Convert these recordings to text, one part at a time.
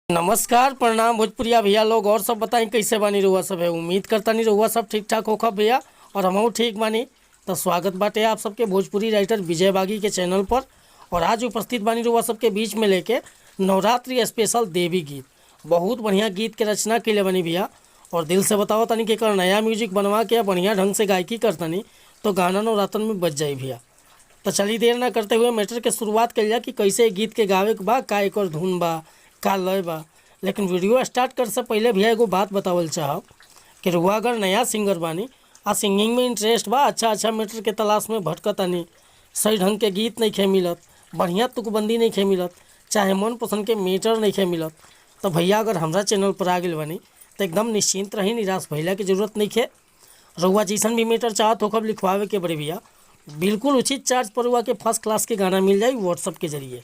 नमस्कार, प्रणाम भोजपुरिया भैया लोग। और सब बताई, कैसे बानी रउआ सब? है उम्मीद करतानी रउआ सब ठीक ठाक होखब भैया और हमहू ठीक बानी। तो स्वागत बाटे आप सबके भोजपुरी राइटर विजय बागी के चैनल पर और आज उपस्थित बानी रउआ सबके बीच में लेके नवरात्रि स्पेशल देवी गीत। बहुत बढ़िया गीत के रचना के बानी भैया और दिल से बताओ तनी कि एकर नया म्यूजिक बनवा के बढ़िया ढंग से गायकी करतनी तो गाना नवरात्रन में बज जाई भैया। तो चलिए, देर ना करते हुए मैटर के शुरुआत कइल जा कि कैसे गीत के गावे के बा, का एकर धुन बा, का लय बा। लेकिन वीडियो स्टार्ट करे से पहले भैया एगो बात बतावल चाहब कि रुआ अगर नया सिंगर बानी आ सिंगिंग में इंटरेस्ट बा, अच्छा अच्छा मैटर के तलाश में भटकतानी, सही ढंग के गीत नहीं खे मिलत, बढ़िया तुकबंदी नहीं खे मिलत, चाहे मन पसंद के मैटर नहीं खे मिलत, तो भैया अगर हमरा चैनल पर आ गेल बानी तो एकदम निश्चिंत रही, निराश भइला के जरूरत नहीं खे। रउआ जैसन भी मैटर चाहत होखब लिखवावे के बड़े भैया, बिल्कुल उचित चार्ज पर रउआ के फर्स्ट क्लास के गाना मिल जाई व्हाट्सअप के जरिए।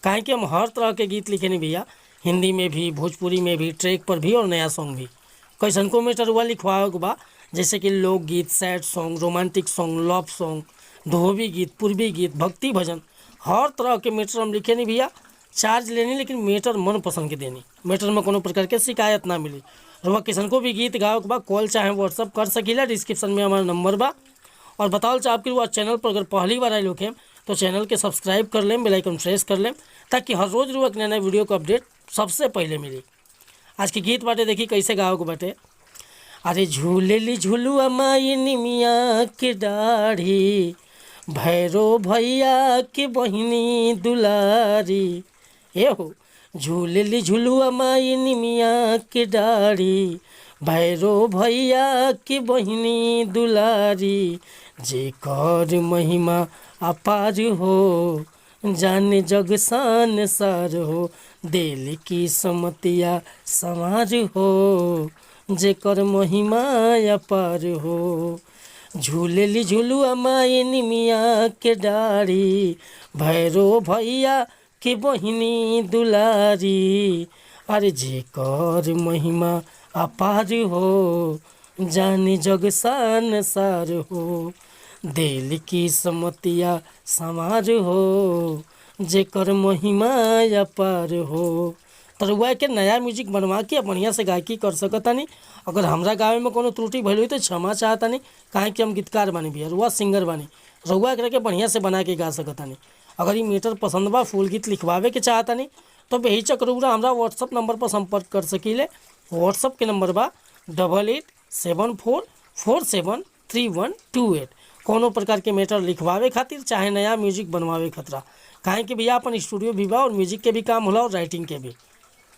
काहे कि हम हर तरह के गीत लिखे नहीं भैया, हिंदी में भी, भोजपुरी में भी, ट्रैक पर भी और नया सॉन्ग भी। कैसन को मैटर हुआ लिखवावे के बा, जैसे कि लोकगीत, sad song, romantic song, love song, धोबी गीत, पूर्वी गीत, भक्ति भजन, हर तरह के मैटर हम लिखे नहीं भैया। चार्ज लेनी लेकिन मैटर मन पसंद के देनी, मैटर में कोनो प्रकार के शिकायत ना मिली। रउआ किसन को भी गीत गावे के बा, कॉल चाहे व्हाट्सअप कर सकीला, डिस्क्रिप्शन में हमारा नंबर बा। और बतावल चाहब कि रुआ चैनल पर अगर पहली बार आए होखेम तो चैनल के सब्सक्राइब कर लेम, बेल आइकन प्रेस कर लेम, ताकि हर रोज़ रुआ के नया नया वीडियो का अपडेट सबसे पहले मिली। आज के गीत बाटे, देखी कैसे गावे के बाटे। अरे झूलेली झुलुआ माई निमिया के डाढ़ी, भैरो भैया के बहिनी दुलारी। ए हो झूलेली झुलुआ माई निमिया के डाढ़ी, भैरो भैया के बहिनी दुलारी। जे कर महिमा अपार हो, जाने जग संसार हो, दिल की समतिया संवार हो, जेकर महिमा अपार हो। झूलेली झुलुआ माई निमिया के डाढ़ी, भैरो भैया के बहिनी दुलारी। अरे जेकर महिमा अपार हो, जाने जग संसार हो, दिल की समतिया संवार हो, जेकर महिमा अपार हो। तो रउआ के नया म्यूजिक बनवा के बढ़िया से गायकी कर सकतानी। अगर हमरा गावे में कोनो त्रुटि भइल होई तो क्षमा चाहतानी, काहे कि हम गीतकार बानी भैया, रउआ सिंगर बानी, रउआ एकरा के बढ़िया से बना के गा सकतानी। अगर ई मैटर पसंद बा, फुल गीत लिखवावे के चाहतानी तो बेहिचक रउआ हमरा व्हाट्सअप नंबर पर संपर्क कर सकीले। व्हाट्सअप के नंबर बा 8874473128। कोनो प्रकार के मैटर लिखवावे खातिर चाहे नया म्यूजिक बनवावे खतरा, काहे कि भैया अपन स्टूडियो भी बा और म्यूजिक के भी काम होला और राइटिंग के भी।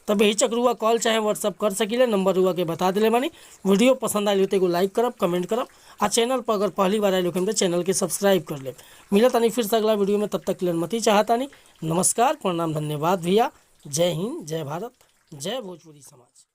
तब बेहिचक रुआ कॉल चाहे व्हाट्सअप कर सकीले, नंबर रुआ के बता दिले बानी। वीडियो पसंद आयल तो एगो लाइक करब, कमेंट करब आ चैनल पर अगर पहली बार आयल होखेम तो चैनल के सब्सक्राइब कर लेब। मिलत तानी फिर से अगला वीडियो में, तब तक के लिए अनुमति चाहतानी। नमस्कार, प्रणाम, धन्यवाद भैया। जय हिंद, जय भारत, जय भोजपुरी समाज।